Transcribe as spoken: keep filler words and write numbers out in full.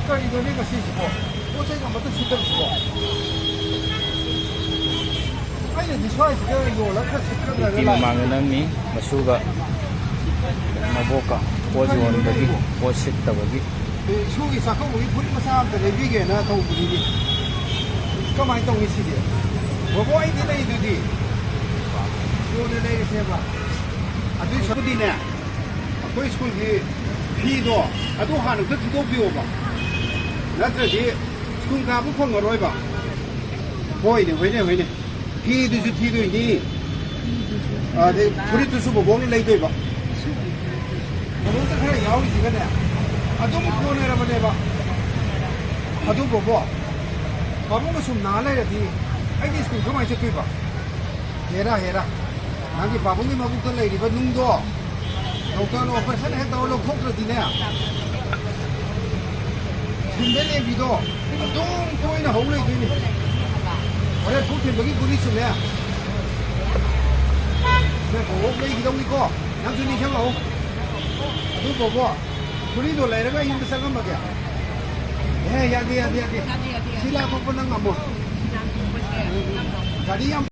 ꯀꯔꯤꯅꯣꯅꯦ ꯉꯁꯤꯁꯤꯕꯣ? ꯄꯣꯠ ꯆꯩ ꯑꯃꯠꯇ ꯁꯤꯠꯇꯕꯁꯤꯕꯣ? ꯑꯩꯅꯗꯤ ꯁ꯭ꯋꯥꯏꯁꯤꯗ ꯌꯣꯜꯂꯒ ꯈꯔ ꯁꯤꯠꯀꯗ꯭ꯔꯅ ꯅꯨꯄꯤ ꯂꯥꯛꯏ꯫ ꯃꯃꯥꯡꯗ ꯅꯝꯃꯤ, ꯃꯁꯨꯒ ꯃꯕꯣꯛꯀ ꯄꯣꯠ ꯌꯣꯟꯕꯒꯤ, ꯄꯣꯠ ꯁꯤꯠꯇꯕꯒꯤ꯫ ꯑꯦ, ꯏꯁꯨꯒꯤ ꯆꯥꯛꯀꯧꯕꯒꯤ ꯐꯨꯔꯤꯠ ꯃꯆꯥ ꯑꯝꯇ ꯂꯩꯕꯤꯒꯦꯅ ꯊꯧꯕꯅꯤꯅꯦ꯫ ꯀꯃꯥꯏꯅ ꯇꯧꯅꯤ ꯁꯤꯗꯤ? ꯕꯣꯕꯣ, ꯑꯩꯗꯤ ꯂꯩꯗꯨꯗꯤ꯫ ꯀꯣꯟꯅ ꯂꯩꯔꯁꯦꯕ꯫ ꯑꯗꯨꯏ ꯁꯔꯨꯛꯄꯨꯗꯤꯅꯦ, ꯑꯩꯈꯣꯏ ꯁ꯭ꯀꯨꯜꯒꯤ ꯐꯤꯗꯣ ꯑꯗꯨ ꯍꯥꯟꯅ ꯑꯝꯇ ꯊꯤꯗꯣꯛꯄꯤꯌꯣꯕ꯫ ꯅꯠꯇ꯭ꯔꯗꯤ ꯁ꯭ꯀꯨꯜ ꯀꯥꯕ ꯐꯪꯉꯔꯣꯏꯕ꯫ ꯍꯣꯏꯅꯦ, ꯍꯣꯏꯅꯦ, ꯍꯣꯏꯅꯦ꯫ ꯐꯤꯗꯨꯁꯨ ꯊꯤꯗꯣꯏꯅꯤ꯫ ꯑꯗꯩ ꯐꯨꯔꯤꯠꯇꯨꯁꯨ ꯕꯣꯕꯣꯛꯅ ꯂꯩꯗꯣꯏꯕ꯫ ꯕꯣꯕꯣꯛꯇ ꯈꯔ ꯌꯥꯎꯔꯤꯁꯤꯒꯅꯦ ꯑꯗꯨꯝ ꯀꯣꯟꯅꯔꯕꯅꯦꯕ꯫ ꯑꯗꯨ ꯕꯣꯕꯣ, ꯄꯥꯕꯨꯡꯅ ꯁꯨꯝ ꯅꯥ ꯂꯩꯔꯗꯤ ꯑꯩꯗꯤ ꯁ꯭ꯀꯨꯜ ꯀꯃꯥꯏꯅ ꯆꯠꯇꯣꯏꯕ? ꯍꯦꯔꯥ, ꯍꯦꯔꯥ, ꯅꯪꯒꯤ ꯄꯥꯕꯨꯡꯒꯤ ꯃꯕꯨꯛꯇ ꯂꯩꯔꯤꯕ ꯅꯨꯡꯗꯣ ꯗꯣꯛꯇꯔꯅ ꯑꯣꯄꯔꯦꯁꯟ ꯍꯦꯛ ꯇꯧꯔ ꯂꯧꯊꯣꯛꯇ꯭ꯔꯗꯤꯅꯦ, ꯊꯤꯟꯕ ꯂꯦꯡꯕꯤꯗꯣ ꯑꯗꯨꯝ ꯇꯣꯏꯅ ꯍꯧ ꯂꯩꯗꯣꯏꯅꯤ꯫ ꯍꯣꯔꯦꯟ ꯄꯨꯛ ꯊꯤꯟꯕꯒꯤ ꯒꯨꯂꯤꯁꯨꯅꯦ, ꯅꯪ ꯀꯣꯛ ꯂꯩꯈꯤꯗꯧꯅꯤꯀꯣ꯫ ꯅꯪꯁꯨ ꯅꯤꯡꯁꯤꯡꯂꯛꯎ꯫ ꯑꯗꯨ ꯕꯣꯕꯣ, ꯒꯨꯂꯤꯗꯣ ꯂꯩꯔꯒ ꯌꯨꯝꯗ ꯆꯪꯉꯝꯃꯒꯦ꯫ ꯑꯦ, ꯌꯥꯗꯦ, ꯌꯥꯗꯦ, ꯌꯥꯗꯦ꯫ ꯁꯤ ꯂꯥꯊꯣꯛꯄ ꯅꯪ ꯉꯝꯃꯣ꯫ ꯒꯥꯔꯤ ꯌꯥꯝ